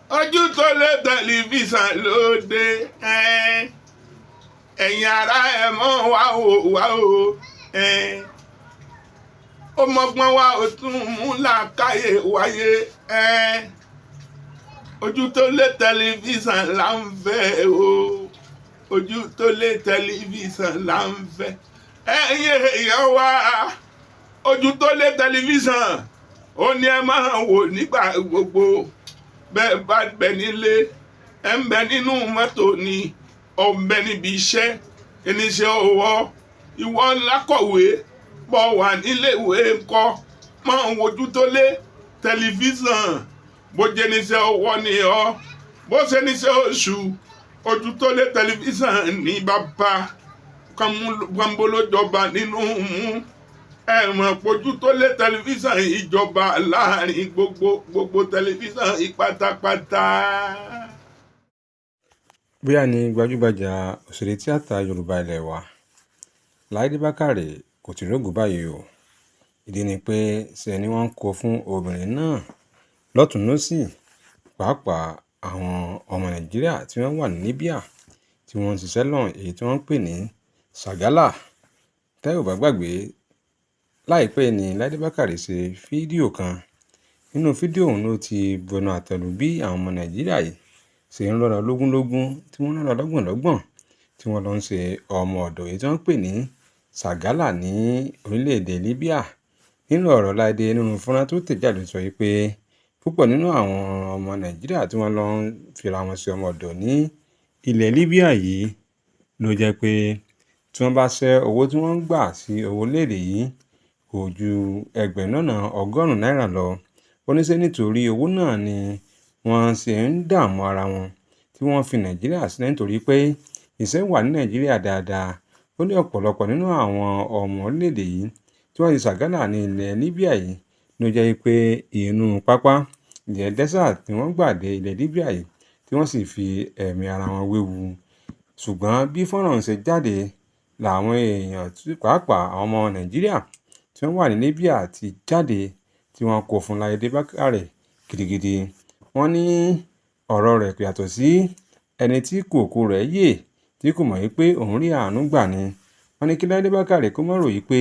Ojú tó lé tẹlifíṣàn lóde. Ẹ̀yin ará, ẹ̀ mọ́ wá o, wá o. Ó mọ́gbọ́n wá, ó tún mú làákàyè wáyé. Ojú tó lé tẹlifíṣàn là ń fẹ́ o. Ojú tó lé tẹlifíṣàn là ń fẹ́. Ẹ̀yin èèyàn wá, ojú tó lé tẹlifíṣàn ó ní ẹ máa wò nígbà gbogbo. Bẹ́ẹ̀ bá bẹ nílé, ẹ ń bẹ nínú mọ́tò ni, ọ̀ ń bẹ níbi iṣẹ́, oníṣẹ́ ọwọ́, ìwọ lákọ̀wé bọ̀ wà níléèwé ńkọ́, máa ń wojú tó lé tẹlifíṣàn. Bó jẹ́ níṣẹ́ ọwọ́ ni ọ́, bó ṣe níṣẹ́ oṣù, ojú tó lé tẹlifíṣàn ní bàbá kánbólójọba nínú mú. Ẹ mọ̀ pójú tó lé tẹlifíṣàn ìjọba láàrin gbogbo gbogbo tẹlifíṣàn ìpátápátá. Bóyá ní gbajúgbajà òṣèré tíátà Yorùbá ilé wa, Láìdé Bákàrè, kò tí ì rógo báyìí o. Ìdí ni pé ṣe ni wọ́n ń kó fún obìnrin náà lọ́tùn lósì, pàápàá àwọn ọmọ Nàìjíríà tí wọ́n wà ní Libya tí wọ́n ń ṣiṣẹ́ lọ́hùn, èyí tí wọ́n ń pè ní Sàgálà. Tẹ́ ò bá gbàgbé, láìpẹ́ ní Láìdé Bákàrè ṣe fídíò kan. Nínú fídíò ọ̀hún ló ti bẹnu àtẹ́ lu bí àwọn ọmọ Nàìjíríà yìí ṣe ń lọ́ra lógúnlógún, tí wọ́n ń lọ́ra lọ́gbọ̀nlọ́gbọ̀n, tí wọ́n lọ ń ṣe ọmọ ọ̀dọ̀ èyí tí wọ́n ń pè ní Sàgálà ní orílẹ̀-èdè Libya. Nínú ọ̀rọ̀ Láìdé nínú fọ́nrán tó tẹ̀ jáde, sọ wípé púpọ̀ nínú àwọn ọmọ Nàìjíríà tí wọ́n lọ ń fira wọn ṣe ọmọ ọ̀dọ̀ ní ilẹ̀ Libya yìí ló jẹ́ pé tí wọ́n bá ṣẹ́ owó tí wọ́n ń gbà sí owó orílẹ̀-èdè yìí, kò ju 1,100,000 náírà lọ. Ó ní ṣé nítorí owó náà ni wọ́n ṣe ń dààmú ara wọn tí wọ́n fi Nàìjíríà sílẹ̀, nítorí pé iṣẹ́ wà ní Nàìjíríà dáadáa. Ó ní ọ̀pọ̀lọpọ̀ nínú àwọn ọmọ orílẹ̀-èdè yìí tí wọ́n ti Sàgálà ní ilẹ̀ Libya yìí ló jẹ́ pé inú pápá ilẹ̀ desert tí wọ́n gbà dé ilẹ̀ Libya yìí, tí wọ́n sì fi ẹ̀mí ara wọn wéwu. Ṣùgbọ́n bí fọ́nrán ṣe jáde làwọn èèyàn, pàápàá àwọn ọmọ Nàìjíríà tí wọ́n wà ní Libya, ti jáde tí wọ́n kó fún Láìdé Bákàrè gidigidi. Wọ́n ní ọ̀rọ̀ rẹ̀ kò yàtọ̀ sí ẹni tí kòkó rẹ̀ yè tí kò mọ̀ wípé òun rí àánú gbà ni. Wọ́n ní kí Láìdé Bákàrè kó má rò wípé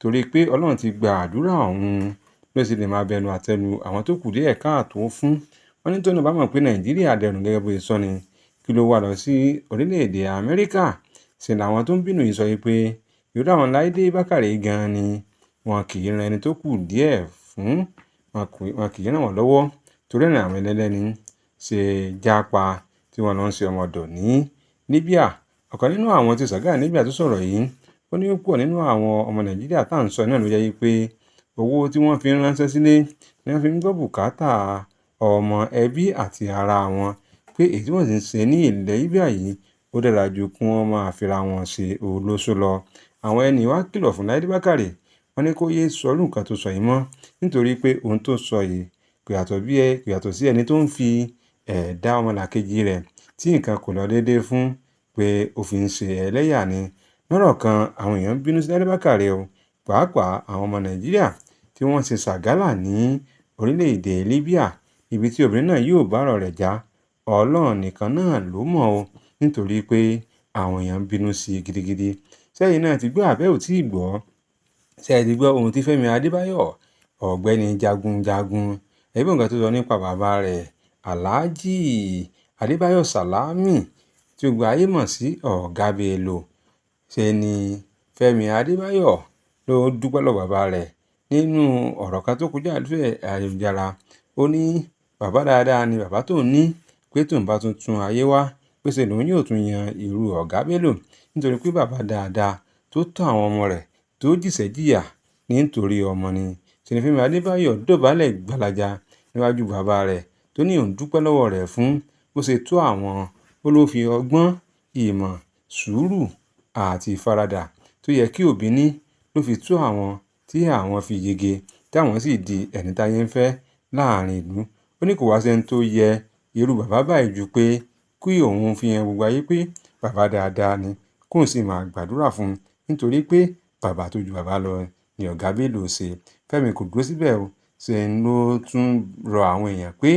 torí pé Ọlọ́run ti gba àdúrà òun ló sì lè máa bẹnu àtẹ́ lu àwọn tó kù díẹ̀ káàtó fún. Wọ́n ní tóun náà bá mọ̀ pé Nàìjíríà dẹrùn gẹ́gẹ́ bó ṣe sọ ni, kí ló wá lọ sí orílẹ̀-èdè Amẹ́ríkà? Ṣe làwọn tó ń bínú yìí sọ wípé irú àwọn Láìdé Bákàrè gan-an ni wọn kì í ran ẹni tó kù díẹ̀ fún, wọn kì í ràn wọ́n lọ́wọ́, torí ẹ̀ àwọn ẹlẹ́ni ṣe jápa tí wọ́n lọ ń ṣe ọmọ ọ̀dọ̀ ní Libya. Ọ̀kan nínú àwọn tí Sàgálà ní Libya tó sọ̀rọ̀ yìí, ó ní púpọ̀ nínú àwọn ọmọ Nàìjíríà tá à ń sọ náà ló jẹ́ wípé owó tí wọ́n fi ń ránṣẹ́ sílé ni wọ́n fi ń gbọ́ bùkátà ọmọ ẹbí àti ara wọn, pé èyí tí wọ́n sì ń ṣe ní ilẹ̀ Libya yìí ó dára ju kí wọ́n máa fira wọn ṣe olóṣó lọ. Àwọn ẹni wá kìlọ̀ fún Láìdé Bákàrè, wọ́n ní kó yéé sọ irú nǹkan tó sọ yìí mọ́, nítorí pé ohun tó sọ yìí kò yàtọ̀ sí ẹni tó ń fi ẹ̀dá ọmọlàkejì rẹ̀ tí nǹkan kò lọ déédé fún pé ó fi ń ṣe ẹlẹ́yà ni. Lọ́rọ̀ kan, àwọn èèyàn ń bínú sí Láìdé Bákàrè o, pàápàá àwọn ọmọ Nàìjíríà tí wọ́n ṣe Sàgálà ní orílẹ̀-èdè Libya. Ibi tí obìnrin náà yóò bá ọ̀rọ̀ rẹ̀ já, Ọlọ́run nìkan náà ló mọ̀ o, nítorí pé àwọn èèyàn ń bínú sí i gidigidi. Sẹ́yìn náà ti gbọ́ àbẹ́ ò tí ì gbọ́? Ṣé ẹ ti gbọ́ ohun tí Fẹ́mi Adébáyọ̀, ọ̀gbẹ́ni jagunjagun, ẹgbẹ́ nǹkan tó sọ nípa bàbá rẹ̀, Alhaji Adébáyọ̀ Sàlámì, tí gbogbo ayé mọ̀ sí Ọ̀gá Bello? Ṣé ni Fẹ́mi Adébáyọ̀ ló dúpẹ́ lọ́wọ́ bàbá rẹ̀ nínú ọ̀rọ̀ kan tó kọjá lórí ayélujára. Ó ní bàbá dáadáa ni bàbá tó ní, pé tóun bá tún tún ayé wá, pé ṣe lòun yóò tún yan irú Ọ̀gá Bello, nítorí pé bàbá dáadáa tó tọ́ àwọn ọmọ rẹ̀ tó jìṣẹ́ jìyà nítorí ọmọ ni. Ṣé ni Fẹ́mi Adébáyọ̀ dọ̀bálẹ̀ gbalaja níwájú bàbá rẹ̀ tó ní òun dúpẹ́ lọ́wọ́ rẹ̀ fún bó ṣe tó àwọn. Ó ló fi ọgbọ́n, ìmọ̀, sùúrù àti ìfaradà tó yẹ kí òbí ní ló fi tó àwọn tí àwọn fi yege, tí àwọn sì di ẹni táyé ń fẹ́ láàrin ìlú. Ó ní kò wá sí ẹni tó yẹ irú bàbá báyìí ju pé kí òun fi hàn gbogbo ayé pé bàbá dáadáa ni, kóun sì máa gbàdúrà fún un, nítorí pé bàbá tó ju bàbá lọ ni Ọ̀gá Bello ṣe. Fẹ́mi kò dúró síbẹ̀ o, ṣe ló tún rọ àwọn èèyàn pé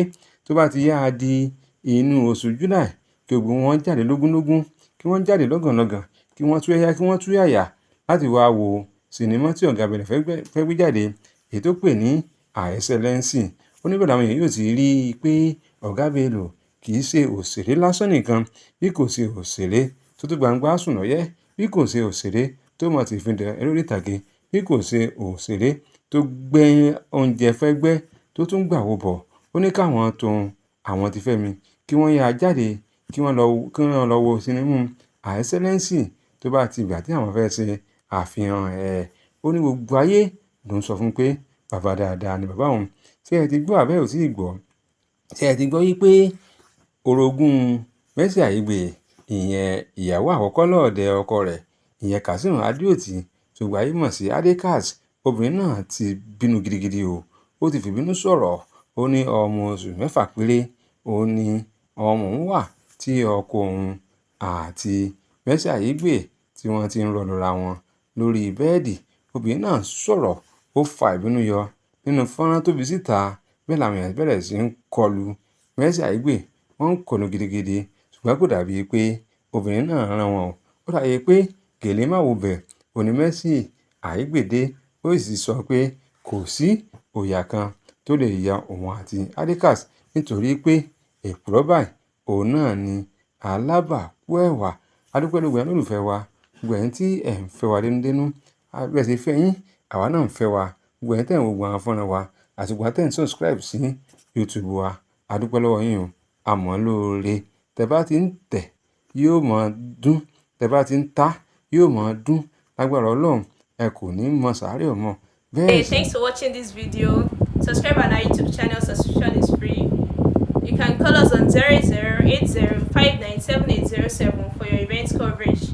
Tó bá ti yá a di inú oṣù July, kí gbogbo wọn jáde lógúnlógún, kí wọ́n jáde lọ́gànlọ́gàn, kí wọ́n tú yáyá, kí wọ́n tú yàyà láti wá wo sinimá tí Ọ̀gá Bello fẹ́ gbé jáde, èyí tó pè ní Excellency. Ó ní bẹ́ẹ̀ làwọn èèyàn yóò ti rí i pé Ọ̀gá Bello kì í ṣe òṣèré lásán nìkan, bí kò ṣe òṣèré tó tó gbangba sùn lọ́yẹ́, bí kò ṣe òṣèré tó mọ̀ ti fi dẹ̀ eré orí ìtàgé, bí kò ṣe òṣèré tó gbé oúnjẹ fẹ́gbẹ́ tó tún gbà wò bọ̀. Ó ní káwọn tóun àwọn ti Fẹ́mi kí wọ́n yáa jáde, kí wọ́n lọ wo sinimá Excellency tó bá ti gbà tí àwọn fẹ́ ṣe àfihàn ẹ̀. Ó ní gbogbo ayé ló ń sọ fún pé bàbá dáadáa ni bàbá òun. Ṣé ẹ ti gbọ́ àbẹ́ ò tí ì gbọ́? Ṣé ẹ ti gbọ́ wípé orogún Mercy Aigbe, ìyẹn ìyàwó àkọ́kọ́ lọ́ọ̀dẹ̀ ọkọ rẹ̀, ìyẹn Kazeem Adeoti tó gbayé mọ̀ sí Adekaz, obìnrin náà ti bínú gidigidi o. Ó ti fìbínú sọ̀rọ̀. Ó ní ọmọ oṣù 6 péré òun ni ọmọ òun wà tí ọkọ òun àti Mercy Aigbe tí wọ́n ti ń rọlùra wọn lórí bẹ́ẹ̀dì. Obìnrin náà sọ̀rọ̀, ó fa ìbínú yọ nínú fọ́nrán tó fi síta. Bẹ́ẹ̀ làwọn èèyàn bẹ̀rẹ̀ sí ń kọlu Mercy Aigbe, wọ́n ń kọlu gidigidi, ṣùgbọ́n kò dàbí pé obìnrin náà rán wọn o. Ó dàbí pé gèlè má wo bẹ̀ òní Mercy Aigbe dé, ó sì sọ pé kò sí òòyà kan tó lè ya òun àti Adekaz nítorí pé èpùrọ́ báyìí òun náà ni alábàákú ẹ̀wà. A dúpẹ́ lọ́wọ́ ẹ̀yin olólùfẹ́ wa, gbogbo ẹ̀yin tí ẹ̀ ń fẹ́ wa dénúdénú, bí ẹ ṣe fẹ́ yín, àwa náà ń fẹ́ wa. Gbogbo ẹ̀yin tẹ̀ ń wo gbogbo àwọn fọ́nrán wa àti gbogbo ẹ̀yin tẹ̀ ń subscribe sí YouTube wa, a dúpẹ́ lọ́wọ́ yín o. A mọ̀ lóore. Tẹ bá ti ń tẹ̀, yóò mọ̀ dún. Tẹ bá ti ń ta, yóò mọ̀ dún. Lágbára Ọlọ́run, ẹ kò ní mọ sàárè ọmọ. Hey, thanks for watching this video. Subscribe on our YouTube channel. Subscription is free. You can call us on 0080597807 for your event coverage.